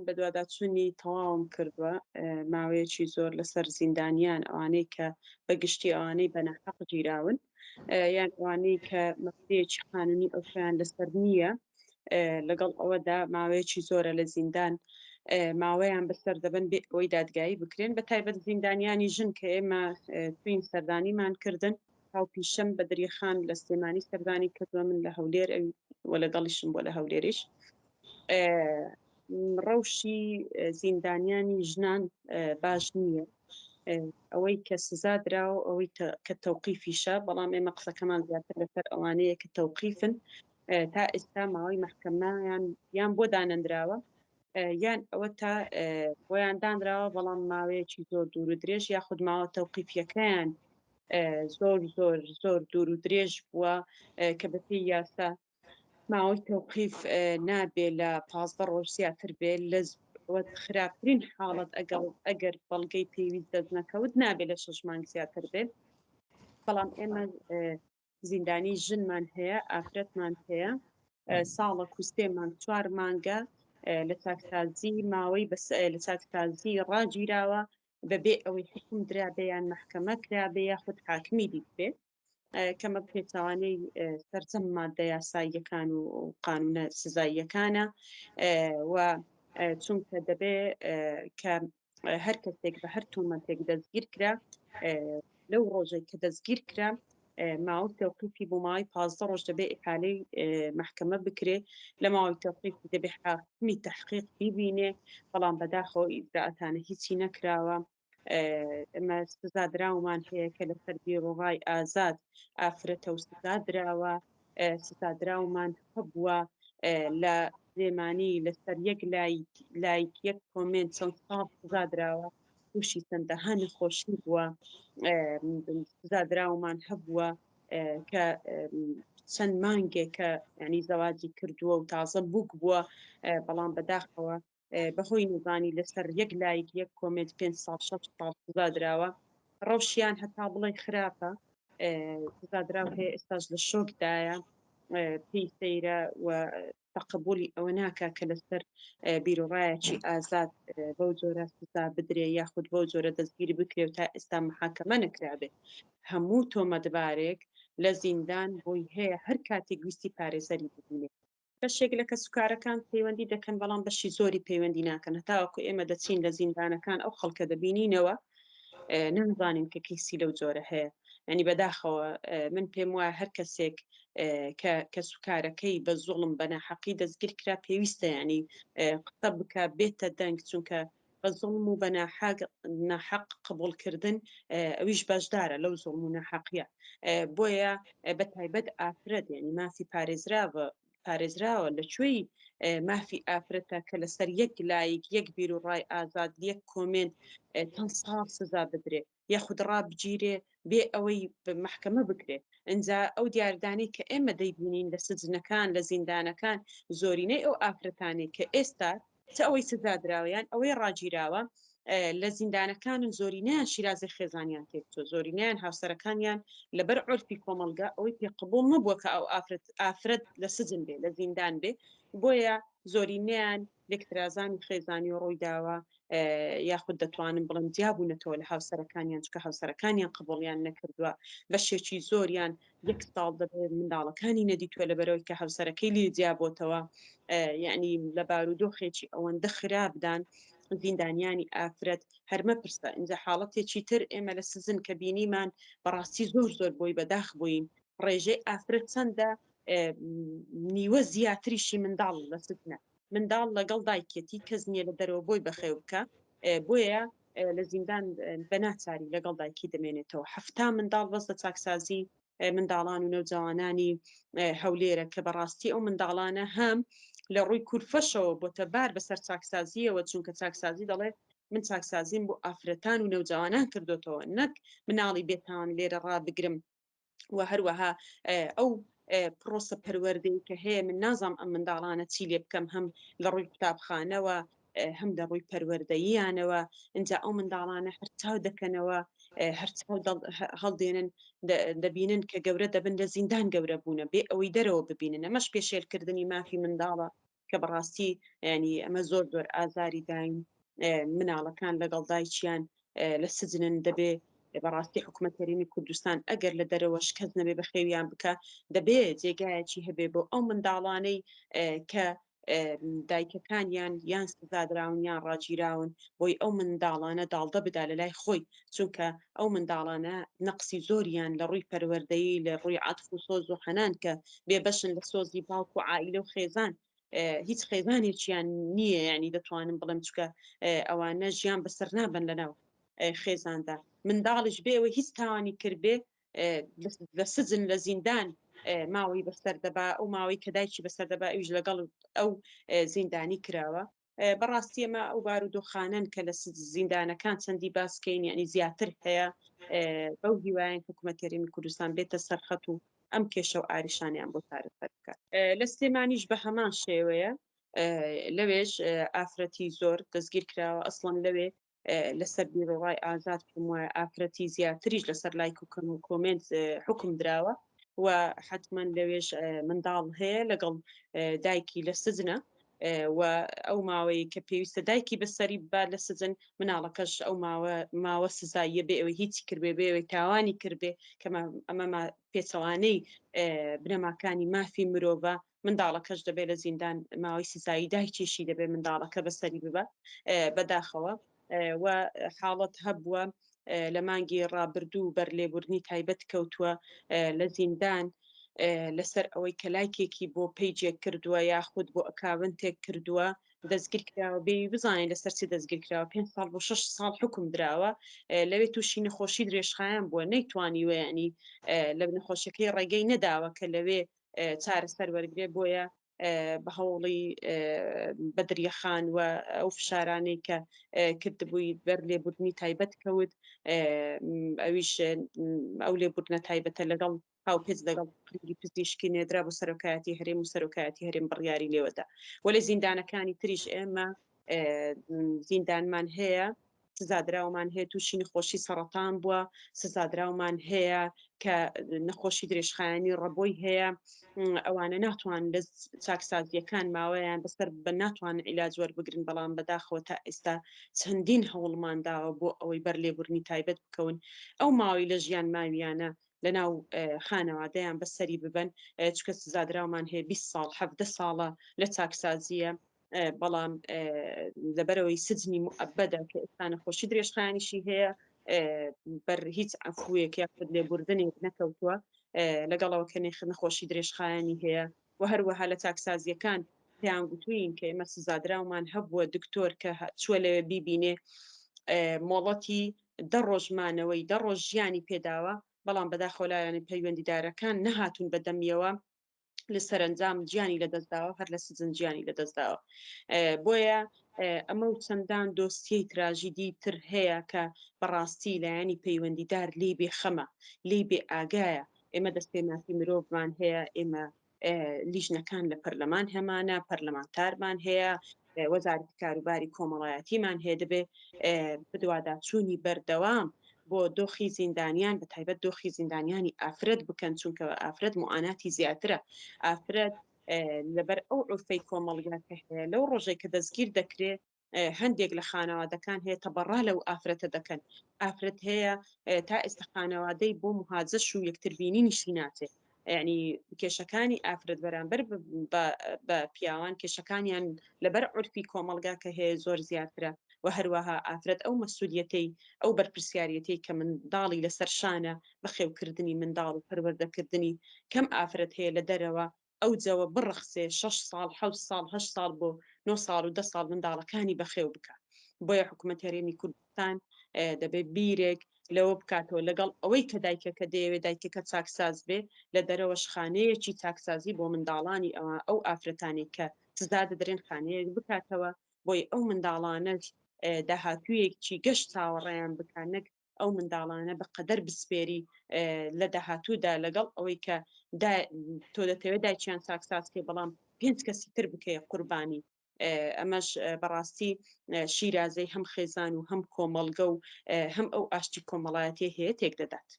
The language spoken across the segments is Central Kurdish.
بەدواداچوونی تەواوم کردووە ماوەیەکی زۆر لەسەر زیندانیان ئەوانەی کە بە گشتی ئەوانەی بە ناحەق گیراون یان ئەوانەی کە مەسەلەیەکی قانونی ئەوتۆیان لەسەر نییە لەگەڵ ئەوەدا ماوەیەکی زۆرە لە زیندان ماوەیان بەسەر دەبن بێ ئەوەی دادگایی بکرێن بە تایبەت زیندانیانی ژن کە ئێمە توین سەردانیمان کردن هاوپیشەم بەدریخان لە سلێمانی سەردانی کردووە من لە هەولێر و لەگەڵیشم بۆ لە هەولێریش ڕەوشی زیندانیانی ژنان باش نییە ئەوەی کە سزا دراوە ئەوەی کە تەوقیفیشە بەڵام ئێمە قسەکەمان زیاتر لەسەر ئەوانەیە کە تەوقیفن تا ئێستا ماوەی مەحکەمەیان یان بۆ دانەندراوە یان ئەوە تا بۆیان دانراوە بەڵام ماوەیەکی زۆر دوور و درێژ یاخود ماوە تەوقیفیەکەیان زۆر زۆر زۆر دوور و درێژ بووە کە بەپێی یاسا ماوەی تەوقیف نابێ لە 15 ڕۆژ زیاتر بێ لە خراپترین حاڵەت ئەگەڵ ئەگەر بەڵگەی پێویست دەست نەکەوت نابێ لە شەش مانگ زیاتر بێت بەڵام ئێمە زیندانی ژنمان هەیە ئافرەتمان هەیە ساڵە کوستێ مانگ چوار مانگە لە چاکسازی ماوەی بەس لە چاکسازی ڕاگیراوە بەبێ ئەوەی حکوم درابێ یان محکەمە کرابێ یاخود حاکمی دیتبێ کەمە پێچەوانەی سەرجەم مادە یاساییەکان و قانونە سزاییەکانە و چونکە دەبێ کە هەر کەسێک بە هەر تۆمەتێک دەستگیر کرا لەو ڕۆژێک کە دەستگیر کرا ماوەی تەوقیفی بۆ ماوەی 15 ڕۆژ دەبێ ئیحالەی مەحکەمە بکرێ لە ماوەی تەوقیفی دەبێ حاکمی تەحقیق بیبینێ بەڵام بەداخەوە ئیجرائاتانە هیچی نەکراوە ئێمە سزادراومان هەیە کە لەسەر بیروڕای ئازاد ئافرەتە و سزا دراوە سزادراومان هەبووە لە سلێمانی لەسەر یەک لایک لایک یەک کۆمێنت چەند ساڵ سزا دراوە تووشی چەندەها نەخۆشی بووە سزادراومان هەبووە کە چەند مانگێکە ینی زەواجی کردووە و تازە بووک بووە بەڵام بەداخەوە بەهۆی نەزانی لەسەر یەک لایک یەک کۆمێنت پێ ساڵ شەش ساڵ سزا دراوە ڕەوشیان هەتا بڵێ خراپە سزادراو هەیە ئێستاش لە شۆکدایە پێی سەیرە و تەقبولی ئەوە ناکە کە لەسەر بیرۆڕایەکی ئازاد بەو جۆرە سزا بدرێ یاخود بەو جۆرە دەستگیری بکرێ و تا ئێستا محاکەمە نەکرابێ هەموو تۆمەتبارێک لە زیندان بۆی هەیە هەر کاتێک ویستی پارێزەری ببینێ بەشێک لە کەسوکارەکان پەیوەندی دەکەن، بەڵام بەشی زۆری پەیوەندی ناکەن. هەتاوەکو ئێمە دەچین لە زیندانەکان ئەو خەڵکە دەبینینەوە نازانین کە کەیسی لەو جۆرە هەیە. ینی بەداخەوە من پێم وایە هەر کەسێک کە کەسوکارەکەی بە زوڵم بە ناحەقی دەستگیر کرا پێویستە ینی قسە بکە بێتە دەنگ چونکە بە زوڵم و بە ناحەق ناحەق قبوڵکردن ئەویش بەشدارە لەو زوڵم و ناحەقیە بۆیە بە تایبەت ئافرەت یعنی مافی پارێزراوە پارێزراوە لە کوێی مافی ئافرەتە کە لەسەر یەک لایک یەک بیر و ڕای ئازاد یەک کۆمێنت چەند ساڵ سزا بدرێ یاخود ڕابگیرێ بێ ئەوەی مەحکەمە بکرێ ئینجا ئەو دیاردانەی کە ئێمە دەیبینین لە سجنەکان لە زیندانەکان زۆرینەی ئەو ئافرەتانەی کە ئێستا چ ئەوەی سزا دراوە یان ئەوەی ڕاگیراوە لە زیندانەکانن زۆرینەیان شیرازەی خێزانیان تێکچوە زۆرینەیان هاوسەرەکانیان لەبەر عورفی کۆمەڵگا ئەوەی پێ قبوڵ نەبووە کە ئەو ئافرەت ئافرەت لە سجن بێ لە زیندان بێ بۆیە زۆرینەیان لێکترازانی خێزانی ڕوویداوە یاخود دەتوانم بڵێم جیابوونەتەوە لە هاوسەرەکانیان چکە هاوسەرەکانیان قبوڵیان نەکردووە بەشێکی زۆریان یەک ساڵ دەبێت منداڵەکانی نەدیتووە لەبەرەوەی کە هاوسەرەکەی لێ جیابۆتەوە یعنی لە بارودۆخێکی ئەوەندە خراپدان زیندانیانی ئافرەت هەرمە پرسە اینجا حاڵەتێکی تر ئێمە لە سزن کە بینیمان بەڕاستی زۆر زۆر بۆی بەداخ بووین ڕێژەی ئافرەت چەندە نیوە زیاتریشی منداڵ لە سزنە منداڵ لەگەڵ دایکێتی کەس نییە لە دەرەوە بۆی بەخێو بکە بۆیە لە زیندان بە ناچاری لەگەڵ دایکی دەمێنێتەوە هەفتا منداڵ بەس لە چاکسازی منداڵان و نەوجەوانانی هەولێرە کە بەڕاستی ئەو منداڵانە هەم لە ڕووی کورفەشەوە بۆتە بار بەسەر چاکسازیەوە چونکە چاکسازی دەڵێ من چاکسازیم بۆ ئافرەتان و نەوجەوانان کردوتەوە نەک مناڵی بێتاوان لێرە ڕابگرم و هەروەها ئەو پرۆسە پەروەردەی کە هەیە من نازام ئەم منداڵانە چی لێ بکەم هەم لە ڕووی قوتابخانەوە هەم لە ڕووی پەروەردەییانەوە اینجا ئەو منداڵانە هەر چاو دەکەنەوە هەر چاو هەڵدێنن دەبینن کە گەورە دەبن لە زیندان گەورە بوونە بێ ئەوەی دەرەوە ببینن ئەمەش پێشێلکردنی مافی منداڵە. کە بەڕاستی ینی ئەمە زۆر زۆر ئازاری داین مناڵەکان لەگەڵ دایکیان لە سجنن دەبێ بەڕاستی حکوومەت هەرێمی کوردستان ئەگەر لە دەرەوەش کەس نەبێ بەخێویان بکە دەبێ جێگایەکی هەبێ بۆ ئەو منداڵانەی کە دایکەکانیان یان سزادراون یان ڕاگیراون بۆی ئەو منداڵانە داڵدە بدا لە لای خۆی چونکە ئەو منداڵانە نەقسی زۆریان لە ڕووی پەروەردەیی لە ڕووی عەتف و سۆز و حەنان کە بێبەشن لە سۆزی باوک و عائیلە و خێزان هیچ خێزانێکیان نییە ینی دەتوانم بڵێم چکە ئەوانە ژیان بەسەر نابن لەناو خێزاندا منداڵیش بێەوە هیچ تاوانی کردبێ لە سجن لە زیندان ماوەی بەسەر دەبا ئەو ماوەی کە دایکی بەسەر دەبا ئەویش لەگەڵ ئەو زیندانی کراوە بەڕاستی ئەمە ئەو بارودۆخانەن کە لە زیندانەکان چەندی باسکەین یعنی زیاتر هەیە بەو هیوایەن حکوومەت هەرێمی کوردستان بێتە سەرخەت و ئەم کێشە و ئاریشانیان بۆ چارەسەر بکات لە سلێمانیش بە هەمان شێوەیە لەوێش ئافرەتی زۆر دەستگیر کراوە ئەسڵەن لەوێ لەسەر بیرۆڕای ئازاد پێم وایە ئافرەتی زیاتریش لەسەر لایک و کەم و کۆمێنت حکم دراوە و حتمما لەوێش منداڵ هەیە لەگەڵ دایکی لە سجنە و ئەو ماوەیە کە پێویستە دایکی بەسەری با لە سجن مناڵەکەش ئەو ماوە ماوە سزاییە بێ ئەوەی هیچی کردبێ بێ ئەوەی تاوانی کردبێ کە ئەمە پێچەوانەی بنەماکانی مافی مرۆڤە منداڵەکەش دەبێت لە زیندان ماوەی سزایی دایکیشی دەبێت منداڵەکە بەسەری ببە بەداخەوە و حاڵەت هەبووە لە مانگی ڕابردوو بەر لێبوردنی تایبەت کەوتووە لە زیندان لەسەر ئەوەی کە لایکێکی بۆ پەیجێک کردووە یاخود بۆ ئەکاونتێک کردووە دەستگیر کراوە بێ بزانین لەسەر چی دەستگیر کراوە پێ ساڵ بۆ 6 ساڵ حکم دراوە لەوێ تووشی نەخۆشی درێژخایەن بووە نەیتوانیوە ینی لە نەخۆشیەکەی ڕێگەی نەداوە کە لەوێ چارەسەر وەرگێ بۆیە بە هەوڵی بەدریەخان و ئەو فشارانەی کە کردبووی بەر لێبوردنی تایبەت کەوت ئەویش ئەو لێبوردنە تایبەتە لەگەڵ هاوپێچ لەگەڵ قەراری پزیشکی نێدرا بۆ سەرۆکایەتی هەرێم و سەرۆکایەتی هەرێم بڕیاری لێوەدا وەلێ زیندانەکانی تریش ئێمە زیندانمان هەیە سزادراومان هەیە تووشی نەخۆشی سەڕەتان بووە، سزادراومان هەیە کە نەخۆشی درێژخایەنی ڕەبۆی هەیە، ئەوانە ناتوان لە چاکسازیەکان ماوەیان بەسەر بە ناتوان عیلاج وەربگرن، بەڵام بەداخەوە تا ئێستا چەندین هەوڵمان داوە بۆ ئەوەی بەر لێبوردنی تایبەت بکەون، ئەو ماوەی لە ژیان ماویانە لەناو خانەوادەیان بەسەری ببەن، چونکە سزادراومان هەیە 20 ساڵ 17 ساڵە لە چاکسازیە، بەڵام لەبەرەوەی سجنی موئەبەدە کە ئێستا نەخۆشی درێژخایەنیشی هەیە بەر هیچ عەفویەک یاخود لێبوردنێک نەکەوتووە لەگەڵەوە کە نەخۆشی درێژخایەنی هەیە و هەروەها لە چاکسازیەکان پێیان گوتوین کە ئێمە سزادراومان هەبووە دکتۆر کە چووە لەوێ بیبینێ مۆڵەتی دە ڕۆژ مانەوەی دە ڕۆژ ژیانی پێداوە بەڵام بەداخەوە لایەنە پەیوەندیدارەکان نەهاتوون بەدەمیەوە لە سەرەنجام گیانی لەدەستداوە هەر لە سجن گیانی لەدەستداوە بۆیە ئەمە و چەندان دۆسیەی تراژیدی تر هەیە کە بەڕاستی لایەنی پەیوەندیدار لێی بێخەمە لێی بێ ئاگایە ئێمە دەستەی مافی مرۆڤمان هەیە ئێمە لیژنەکان لە پەرلەمان هەمانە پەرلەمانتارمان هەیە وەزارەتی کاروباری کۆمەڵایەتیمان هەیە دەبێ بدواداچوونی بەردەوام بۆ دۆخی زیندانیان بە تایبەت دۆخی زیندانیانی ئافرەت بکەن چونکە ئافرەت موعاناتی زیاترە ئافرەت لەبەر ئەو عورفەی کۆمەڵگا کە هەیە لەو ڕۆژێک کە دەستگیر دەکرێ هەندێک لە خانەوادەکان هەیە تەبەڕا لەو ئافرەتە دەکەن ئافرەت هەیە تا ئێستا خانەوادەی بۆ مهاجەش و یەکتر بینینیشی ناچێت یعنی کێشەکانی ئافرەت بەرامبەر بە پیاوان کێشەکانیان لەبەر عورفی کۆمەڵگا کە هەیە زۆر زیاترە و هەروەها ئافرەت ئەو مەسولیەتەی ئەو بەرپرسیارەتی کە منداڵی لەسەر شانە بەخێوکردنی منداڵ و پەروەردەکردنی کەم ئافرەت هەیە لە دەرەوە ئەو جەوە بڕەخسێ شەش ساڵ حەوت ساڵ هەشت ساڵ بۆ نۆ ساڵ و دە ساڵ منداڵەکانی بەخێو بکا بۆیە حکوومەت هەرێمی کوردستان دەبێت بیرێک لەوە بکاتەوە لەگەڵ ئەوەی کە دایکەکە دەیەوێت دایکەکە چاکساز بێ لە دەرەوەش خانەیەکی چاکسازی بۆ منداڵانی ئەوە ئەو ئافرەتانی کە سزا دەدرێن خانەیەک بکاتەوە بۆی ئەو منداڵانەش داهاتوویەکی گەش چاوەڕێیان بکات نەک ئەو منداڵانە بە قەدەر بسپێری لە داهاتوودا لەگەڵ ئەوەی کە تۆ دەتەوێت دایکیان چاکساز بکەی بەڵام پێنج کەسی تر بکەیە قوربانی ئەمەش بەڕاستی شیرازەی هەم خێزان و هەم کۆمەڵگە و هەم ئەو ئاشتی کۆمەڵایەتی هەیە تێک دەدات.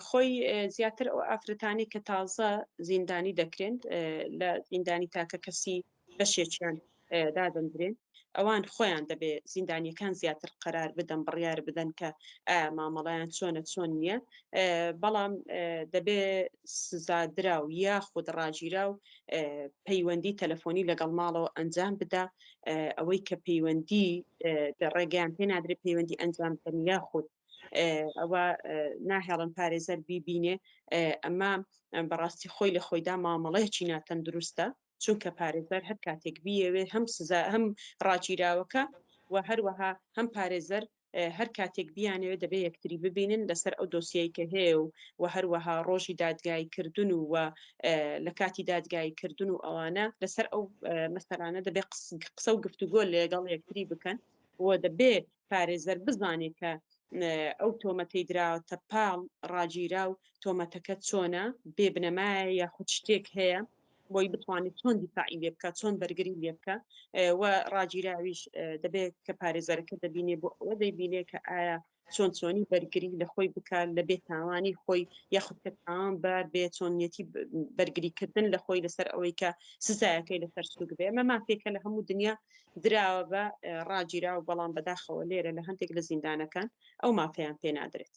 خۆی زیاتر ئەو ئافرەتانی کە تازە زیندانی دەکرێن لە زیندانی تاکە کەسی بەشێکیان دادەندرێن ئەوان خۆیان دەبێ زیندانیەکان زیاتر قەرار بدەن بڕیار بدەن کە ئایا مامەڵەیان چۆنە چۆن نییە بەڵام دەبێ سزادراو یاخود ڕاگیراو پەیوەندی تەلەفۆنی لەگەڵ ماڵەوە ئەنجام بدا ئەوەی کە پەیوەندی ڕێگەیان پێ نادرێت پەیوەندی ئەنجام بدەن یاخود ئەوە ناهێڵن پارێزەر بیبینێ ئەمە بەڕاستی خۆی لە خۆیدا مامەڵەیەکی ناتەندروستە چونکە پارێزەر هەر کاتێک بیەوێ هەم سزا هەم ڕاگیراوەکە و هەروەها هەم پارێزەر هەر کاتێک بیانەوێت دەبێ یەکتری ببینن لەسەر ئەو دۆسیەی کە هەیە و و هەروەها ڕۆژی دادگایی کردن و و لە کاتی دادگایی کردن و ئەوانە لەسەر ئەو مەسەلانە دەبێ قسە و گفتوگۆ لەگەڵ یەکتری بکەن و دەبێ پارێزەر بزانێت کە ئەو تۆمەتەی دراوەتە پاڵ ڕاگیراو تۆمەتەکە چۆنە، بێ بنەمایە یاخود شتێک هەیە بۆی بتوانێت چۆن دیفاعی لێ بکات، چۆن بەرگری لێ بکە و ڕاگیراویش دەبێت کە پارێزەرەکە دەبینێ بۆ ئەوە دەیبینێ کە ئایا چۆن چۆنی بەرگری لە خۆی بکات لە بێ تاوانی خۆی یاخود کە تاوان بار بێ چۆنیەتی بەرگریکردن لە خۆی لەسەر ئەوەی کە سزایەکەی لەسەر سوک بێ. ئەمە مافێکە لە هەموو دنیا دراوە بە ڕاگیراو، بەڵام بەداخەوە لێرە لە هەندێک لە زیندانەکان ئەو مافەیان پێ نادرێت.